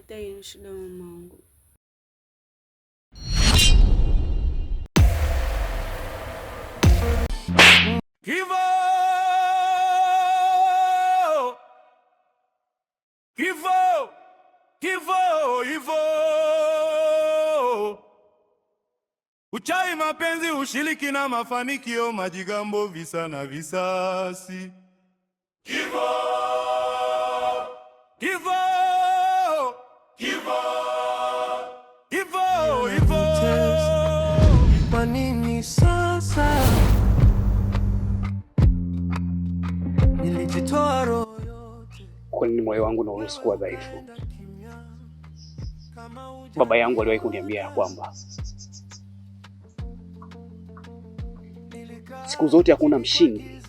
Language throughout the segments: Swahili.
Hata hiyo shida mamangu. Kifo! Kifo! Kifo! Hivyo! Uchai, mapenzi, ushiriki na mafanikio, majigambo, visa na visasi. Kifo! Kifo! Kifo! Kifo! Hivyo! Kwa nini sasa nilijitoa roho yote? Kwa nini moyo wangu unaruhusu kuwa dhaifu? Baba yangu aliwahi kuniambia ya kwamba siku zote hakuna mshindi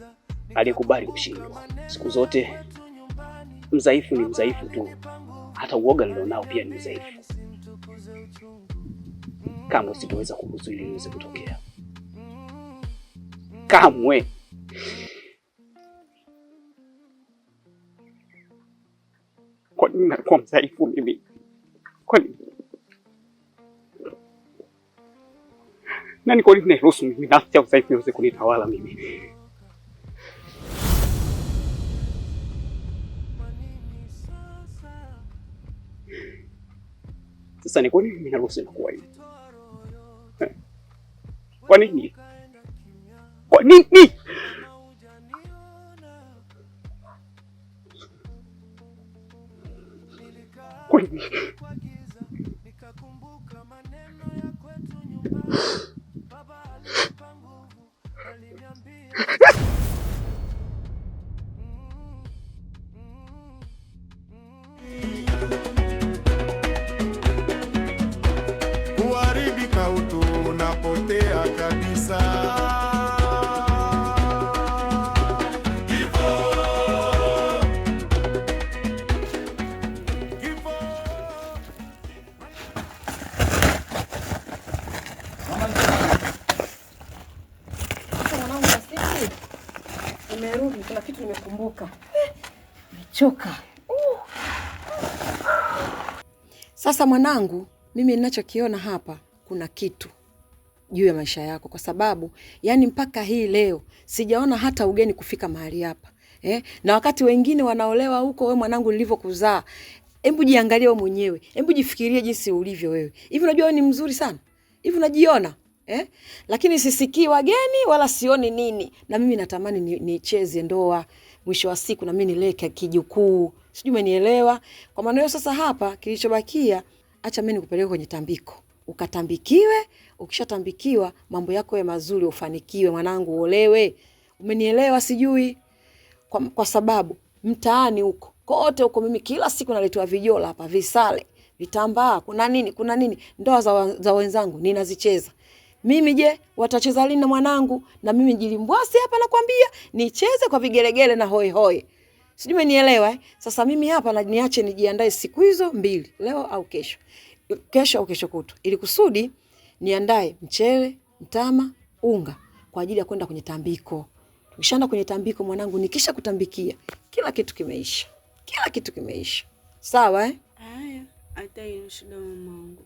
aliyekubali kushindwa. Siku zote mdhaifu ni mdhaifu tu, hata uoga nilionao pia ni mdhaifu. Kamwe sitoweza kuruhusu ili liweze kutokea, kamwe. Kwa nini nakuwa mdhaifu mimi? Kwa nini? Nani, kwa nini nairuhusu mimi nafsi ya udhaifu iweze kunitawala mimi? Sasa ni kwa nini mimi naruhusu inakuwa hivi? Kwa nini? Kwa nini? Kwa nini? Kuharibika utu unapotea kabisa. Kifo! Kifo! Sasa mwanangu, rafiki, nimerudi, kuna kitu nimekumbuka. Nimechoka. Sasa mwanangu, mimi ninachokiona hapa kuna kitu juu ya maisha yako, kwa sababu yani mpaka hii leo sijaona hata ugeni kufika mahali hapa eh? Na wakati wengine wanaolewa huko, we mwanangu, nilivyokuzaa, hebu jiangalie wewe mwenyewe, hebu jifikirie jinsi ulivyo wewe. Hivi unajua wewe ni mzuri sana hivi, unajiona eh? Lakini sisikii wageni wala sioni nini, na mimi natamani nicheze ndoa mwisho wa siku, na mimi nilee kijukuu, sijui umenielewa. Kwa maana hiyo sasa, hapa kilichobakia, acha mimi nikupeleke kwenye tambiko ukatambikiwe. Ukishatambikiwa mambo yako ya mazuri, ufanikiwe mwanangu, uolewe. Umenielewa? Sijui kwa sababu mtaani huko kote huko mimi kila siku naletewa vijola hapa, visale, vitambaa, kuna nini, kuna nini. Ndoa za wenzangu ninazicheza mimi. Je, watacheza lini na mwanangu? Na mimi jilimbwasi hapa nakwambia, nicheze kwa vigelegele na hoi hoi. Sijui umenielewa eh? Sasa mimi hapa na niache nijiandae siku hizo mbili, leo au kesho, kesho au kesho kutwa, ili kusudi niandae mchele, mtama, unga kwa ajili ya kwenda kwenye tambiko. Tukishaenda kwenye tambiko mwanangu, nikisha kutambikia kila kitu kimeisha, kila kitu kimeisha. Sawa eh? Haya, hata hiyo shida mamangu.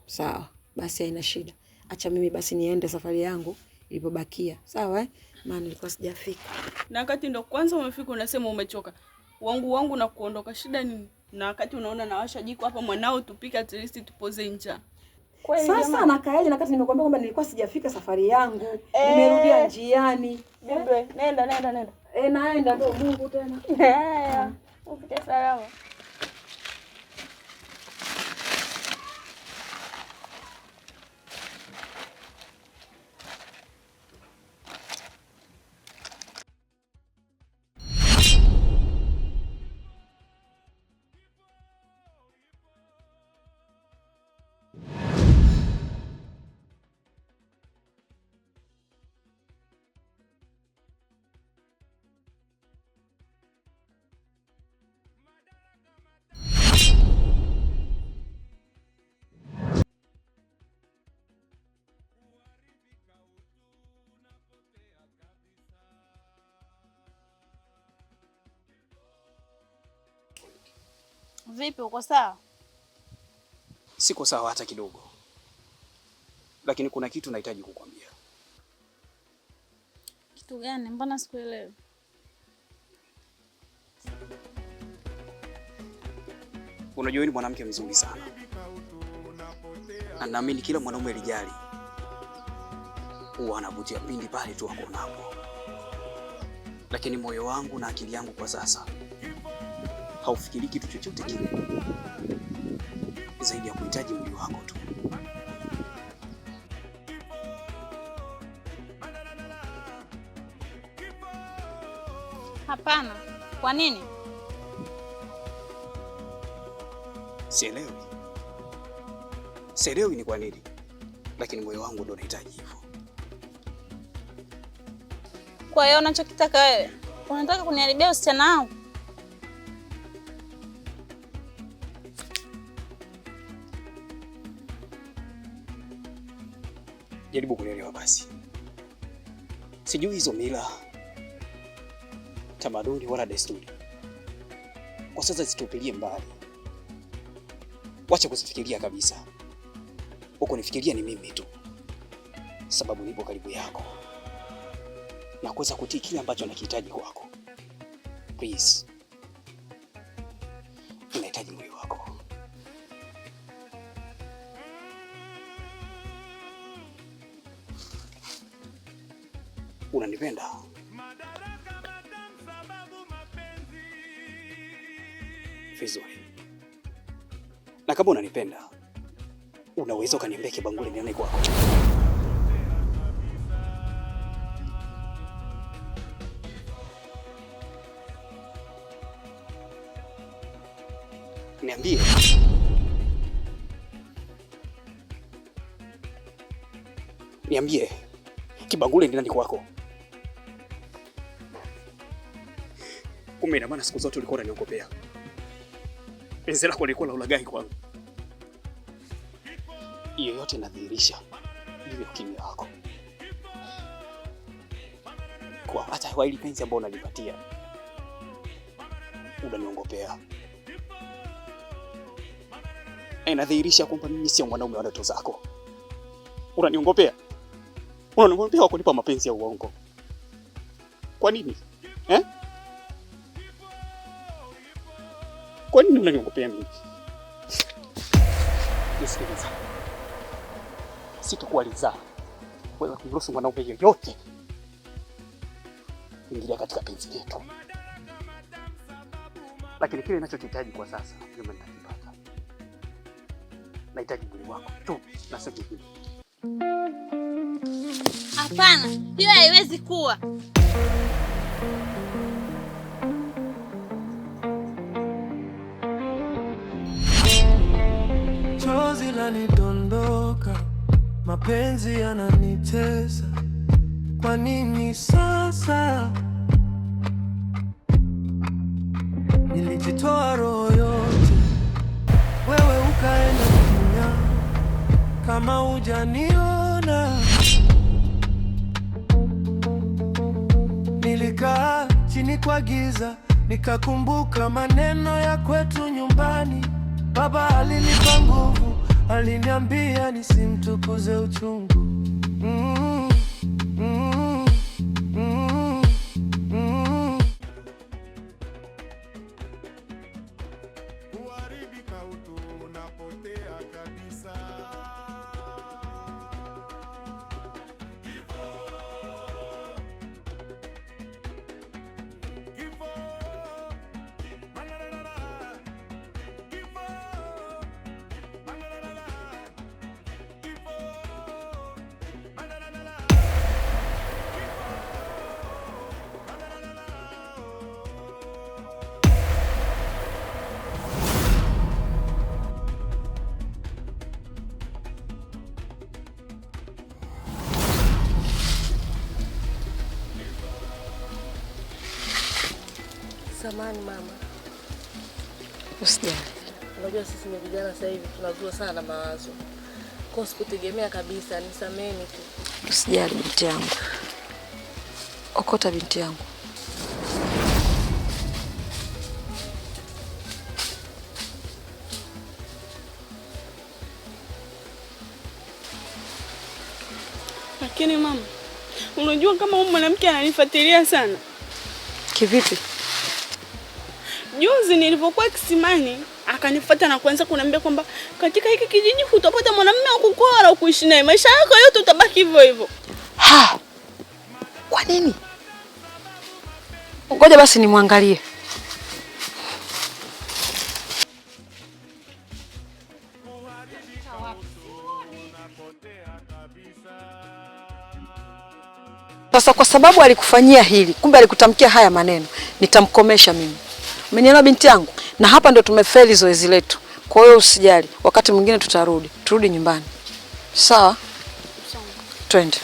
Sawa basi, haina shida. Acha mimi basi niende safari yangu ilipobakia. Sawa eh? Maana nilikuwa sijafika. Na wakati ndo kwanza umefika unasema umechoka. Wangu wangu na kuondoka, shida nini? Na wakati unaona nawasha jiko hapa mwanao tupike at least tupoze njaa. Sasa nakaeje na wakati nimekuambia kwamba nilikuwa sijafika safari yangu, nimerudia njiani. Bibi, nenda nenda nenda. Eh, naenda ndo Mungu tena. Haya, ufike salama. Vipi, uko sawa? Siko sawa hata kidogo, lakini kuna kitu nahitaji kukwambia. Kitu gani? Mbona sikuelewi? Unajua wewe ni mwanamke mzuri sana, na naamini kila mwanaume alijali huwa anavutia pindi pale tu akuonapo, lakini moyo wangu na akili yangu kwa sasa haufikiri kitu chochote kile zaidi ya kuhitaji mwili wako tu. Hapana. Kwa nini? Sielewi, sielewi ni kwa nini, lakini moyo wangu ndio unahitaji hivyo. Kwa hiyo unachokitaka wewe, unataka kuniharibia usichana wangu? Jaribu kunielewa basi. Sijui hizo mila, tamaduni wala desturi, kwa sasa zitupilie mbali, wacha kuzifikiria kabisa. Huko nifikiria ni mimi tu, sababu nipo karibu yako na kuweza kutii kile ambacho nakihitaji kwako. Please, nahitaji mwili wako. Unanipenda? Vizuri. Na kama unanipenda, unaweza ukaniambia kibanguli ni nani kwako? Niambie. Niambie. Kibanguli ni nani kwako? Kumbe ina maana siku zote ulikuwa unaniogopea. Penzi lako lilikuwa la ulaghai kwangu. Hiyo yote inadhihirisha juu ya ukimya wako, kwa hata kwa hili penzi ambalo unalipatia unaniongopea, na inadhihirisha kwamba mimi sio mwanaume wa ndoto zako. Unaniongopea, unaniongopea kwa kunipa mapenzi ya uongo. Kwa nini eh? Kwa nini unaniongopea mimi? Nisikilize, sitakuwa ridhaa kuweza kumruhusu mwanaume yeyote kuingilia katika penzi letu, lakini kile ninachokihitaji kwa sasa mimi nitakipata. Nahitaji mwili wako tu na sio kingine. Hapana, hiyo haiwezi kuwa. Chozi lanidondoka, mapenzi yananitesa. Kwa nini sasa? Nilijitoa roho yote, wewe ukaenda kimya kama hujaniona. Nilikaa chini kwa giza, nikakumbuka maneno ya kwetu nyumbani. Baba alinipa nguvu, aliniambia nisimtukuze uchungu. Mm, mm, mm, mm. Kuharibika utu unapotea kabisa. Kifo, manarara. Kifo, manarara. Kifo, manarara. Samani mama, Usijali. unajua sisi ni vijana sasa hivi tunazua sana mawazo, kwa sikutegemea kabisa, nisameni tu. Usijali binti yangu. Okota binti yangu. Lakini mama, unajua kama huyu mwanamke ananifuatilia sana. Kivipi? Juzi nilipokuwa kisimani akanifuata na kuanza kuniambia kwamba katika hiki kijiji hutapata mwanamume wa kukoa wala kuishi naye. Maisha yako yote utabaki hivyo hivyo. Ha! Kwa nini? Ngoja basi nimwangalie. Sasa kwa sababu alikufanyia hili, kumbe alikutamkia haya maneno, nitamkomesha mimi. Umenielewa binti yangu? Na hapa ndo tumefeli zoezi letu. Kwa hiyo usijali, wakati mwingine tutarudi, turudi nyumbani. Sawa? Twende.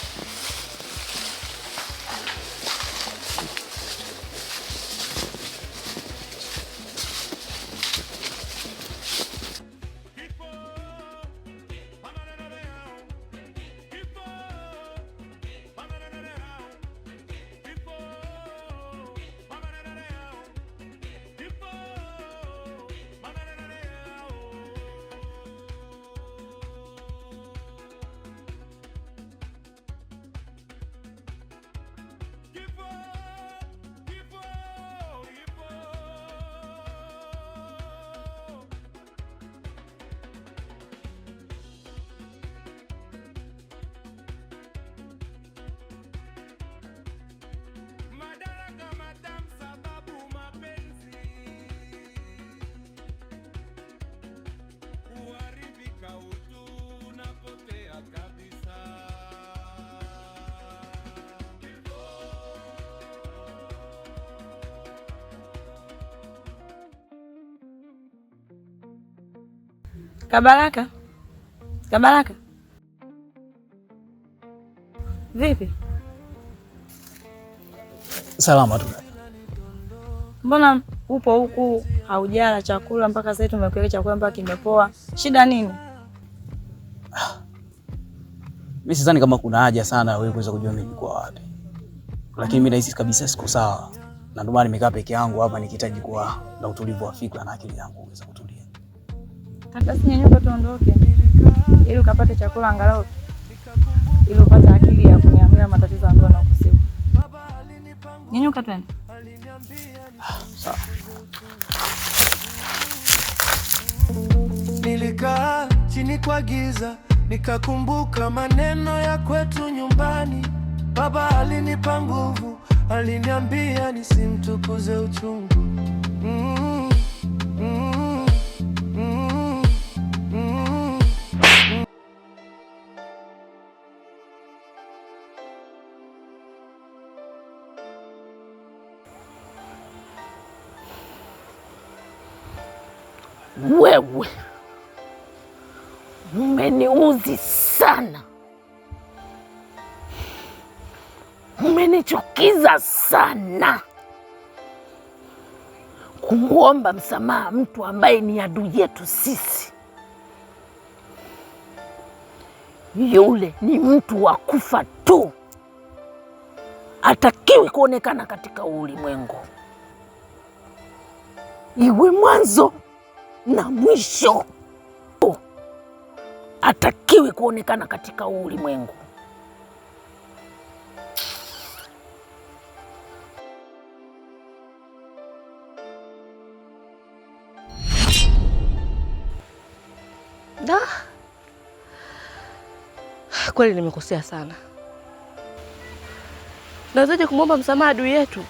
Kabaraka, Kabaraka, vipi? Salama tu. Mbona upo huku haujala chakula mpaka sasa? Tumekuweka chakula mpaka kimepoa, shida nini? Mimi sidhani kama kuna haja sana wewe kuweza kujua mimi nilikuwa wapi, lakini mimi nahisi kabisa siko sawa, na ndio maana nimekaa peke yangu hapa nikihitaji kuwa na utulivu wa fikra na akili yangu kuweza kutulia. Basi nyanyuka tuondoke, ili ukapate chakula angalau, ili upate akili ya kuniambia matatizo ambayo nakusibu. Nyanyuka twende. Sawa. Nilikaa chini kwa giza, nikakumbuka maneno ya kwetu nyumbani. Baba alinipa nguvu, aliniambia nisimtukuze uchungu. Mm, mm, mm. Wewe umeniuzi sana, umenichukiza sana. Kumwomba msamaha mtu ambaye ni adui yetu sisi, yule ni mtu wa kufa tu, hatakiwi kuonekana katika ulimwengu. Iwe mwanzo na mwisho, hatakiwi kuonekana katika ulimwengu. Da, kweli nimekosea sana. Nawezaje kumwomba msamaha adui yetu?